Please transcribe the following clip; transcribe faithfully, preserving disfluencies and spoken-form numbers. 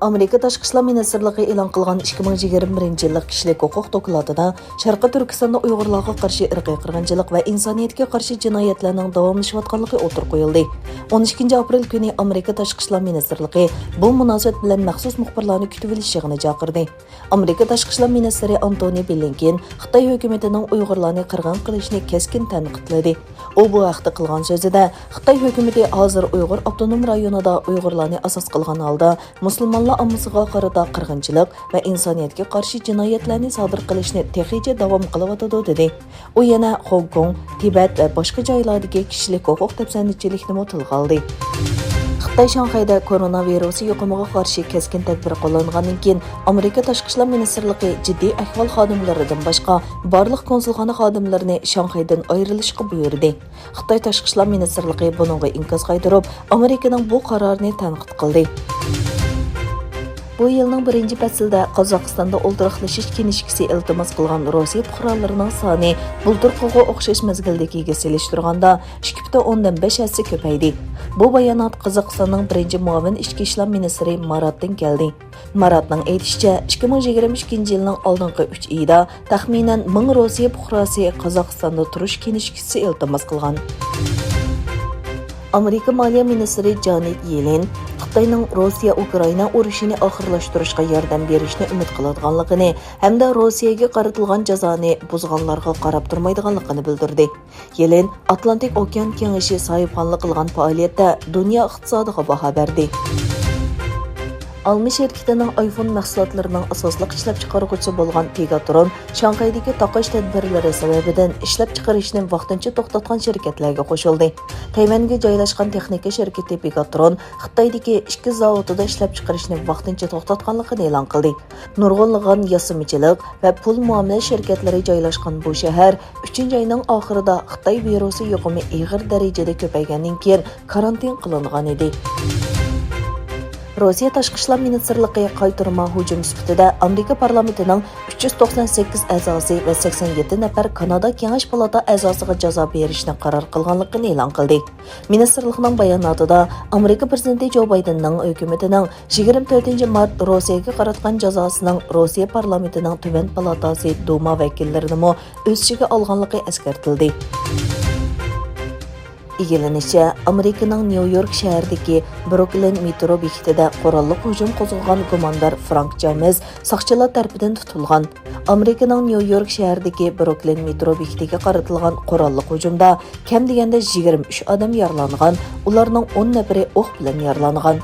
ئامېرىكا تاشقى ئىشلار مىنىستىرلىقى ئېلان قىلغان ئىككى مىڭ يىگىرمە بىرىنچى يىللىق كىشىلىك ھوقۇق دوكلاتىدا شەرقىي تۈركىستاندا ئۇيغۇرلارغا قارشى ئىرقىي قىرغىنچىلىق ۋە ئىنسانىيەتكە قارشى جىنايەتلەرنىڭ داۋاملىشىۋاتقانلىقى ئوتتۇرىغا قويۇلدى. ئون ئىككىنچى ئاپرېل كۈنى ئامېرىكا تاشقى ئىشلار مىنىستىرلىقى بۇ مۇناسىۋەت بىلەن مەخسۇس مۇخبىرلارنى كۈتۈۋېلىش يىغىنى چاقىردى. ئامېرىكا تاشقى ئىشلار مىنىستىرى ئانتونى بلىنكېن خىتاي ھۆكۈمىتىنىڭ ئۇيغۇرلارنى قىرغىن قىلىشىنى كەسكىن تەنقىدلىدى. ئۇ بۇ ھەقتە قىلغان سۆزىدە، خىتاي ھۆكۈمىتى ھازىر ئۇيغۇر ئاپتونوم رايونىدا ئۇيغۇرلارنى ئاساس قىلغان ھالدا مۇسۇلمانلار ئاممىسىغا قارىتا قىرغىنچىلىق ۋە ئىنسانىيەتكە قارشى جىنايەتلەرنى سادىر قىلىشنى تېخىچە داۋام قىلىۋاتىدۇ، دېدى. ئۇ يەنە خوڭكوڭ، تىبەت ۋە باشقا جايلاردىكى كىشىلىك ھوقۇق دەپسەندىچىلىكىنىمۇ تىلغا ئالدى. خىتاي شاڭخەيدە كورونا ۋىرۇسى يۇقۇمىغا قارشى كەسكىن تەدبىر قوللانغاندىن كېيىن، ئامېرىكا تاشقى ئىشلار مىنىستىرلىقى جىددىي ئەھۋال خادىملىرىدىن باشقا بارلىق كونسۇلخانا خادىملىرىنى شاڭخەيدىن ئايرىلىشقا بۇيرۇدى. خىتاي تاشقى ئىشلار مىنىستىرلىقى بۇنىڭغا ئىنكاس قايتۇرۇپ، ئامېرىكىنىڭ بۇ قارارىنى تەنقىد قىلدى. بۇ يىلنىڭ بىرىنچى پەسلىدە قازاقىستاندا ئولتۇراقلىشىش كىنىشكىسى ئىلتىماس قىلغان روسىيە پۇقرالىرىنىڭ سانى بۇلتۇرقىغا ئوخشاش مەزگىلدىكىگە سېلىشتۇرغاندا ئىككى پۈتۈن ئوندىن بەش ھەسسە كۆپەيدى. بۇ بايانات قازاقىستاننىڭ بىرىنچى مۇئاۋىن ئىچكى ئىشلار مىنىستىرى ماراتتىن كەلدى. ماراتنىڭ ئېيتىشىچە، ئىككى مىڭ يىگىرمە ئىككىنچى يىلنىڭ ئالدىنقى ئۈچ ئېيىدا تەخمىنەن مىڭ روسىيە پۇقراسى قازاقىستاندا تۇرۇش كىنىشكىسى ئىلتىماس قىلغان. ئامېرىكا مالىيە مىنىستىرى جانېت يېلېن خىتاينىڭ روسىيە-ئۇكرائىنا ئۇرۇشىنى ئاخىرلاشتۇرۇشقا ياردەم بېرىشنى ئۈمىد قىلىدىغانلىقىنى ھەمدە روسىيەگە قارىتىلغان جازانى بۇزغانلارغا قاراپ تۇرمايدىغانلىقىنى بىلدۈردى. يېلېن ئاتلانتىك ئوكيان كېڭىشى ساھىبخانلىق قىلغان پائالىيەتتە دۇنيا ئىقتىسادىغا باھا بەردى. ئالما شىركىتىنىڭ ئايفون مەھسۇلاتلىرىنىڭ ئاساسلىق ئىشلەپچىقارغۇچىسى بولغان پېگاترون شاڭخەيدىكى تاقاش تەدبىرلىرى سەۋەبىدىن ئىشلەپچىقىرىشنى ۋاقتىنچە توختاتقان شىركەتلەرگە قوشۇلدى. تەيۋەنگە جايلاشقان تېخنىكا شىركىتى پېگاترون خىتايدىكى ئىككى زاۋۇتىدا ئىشلەپچىقىرىشنى ۋاقتىنچە توختاتقانلىقىنى ئېلان قىلدى. نۇرغۇنلىغان ياسىمىچىلىق ۋە پۇل مۇئامىلە شىركەتلىرى جايلاشقان بۇ شەھەر ئۈچىنچى ئاينىڭ ئاخىرىدا خىتاي ۋىرۇسى يۇقۇمى ئېغىر دەرىجىدە كۆپەيگەندىن كېيىن كارانتىن قىلىنغان ئىدى. روسىيە تاشقى ئىشلار مىنىستىرلىقى قايتۇرما ھۇجۇم سۈپىتىدە ئامېرىكا پارلامېنتىنىڭ ئۈچ يۈز توقسان سەككىز ئەزاسى ۋە سەكسەن يەتتە نەپەر كانادا كېڭەش پالاتا ئەزاسىغا جازا بېرىشنى قارار قىلغانلىقىنى ئېلان قىلدى. مىنىستىرلىقنىڭ باياناتىدا ئامېرىكا پىرېزىدېنتى جو بايدېننىڭ ھۆكۈمىتىنىڭ يىگىرمە تۆتىنچى مارت روسىيەگە قاراتقان جازاسىنىڭ روسىيە پارلامېنتىنىڭ تۆۋەن پالاتاسى دۇما ۋەكىللىرىنىمۇ ئۆز ئىچىگە ئالغانلىقى ئەسكەرتىلدى. ئىگىلىنىشىچە، ئامېرىكىنىڭ نيۇ يورك شەھىرىدىكى بروكلىن مېترو بېكىتىدە قوراللىق ھۇجۇم قوزغىغان گۇماندار فرانك جامېز ساقچىلار تەرىپىدىن تۇتۇلغان. ئامېرىكىنىڭ نيۇ يورك شەھىرىدىكى بروكلىن مېترو بېكىتىگە قارىتىلغان قوراللىق ھۇجۇمدا كەم دېگەندە يىگىرمە ئۈچ ئادەم يارىلانغان، ئۇلارنىڭ ئون نەپىرى ئوق بىلەن يارىلانغان.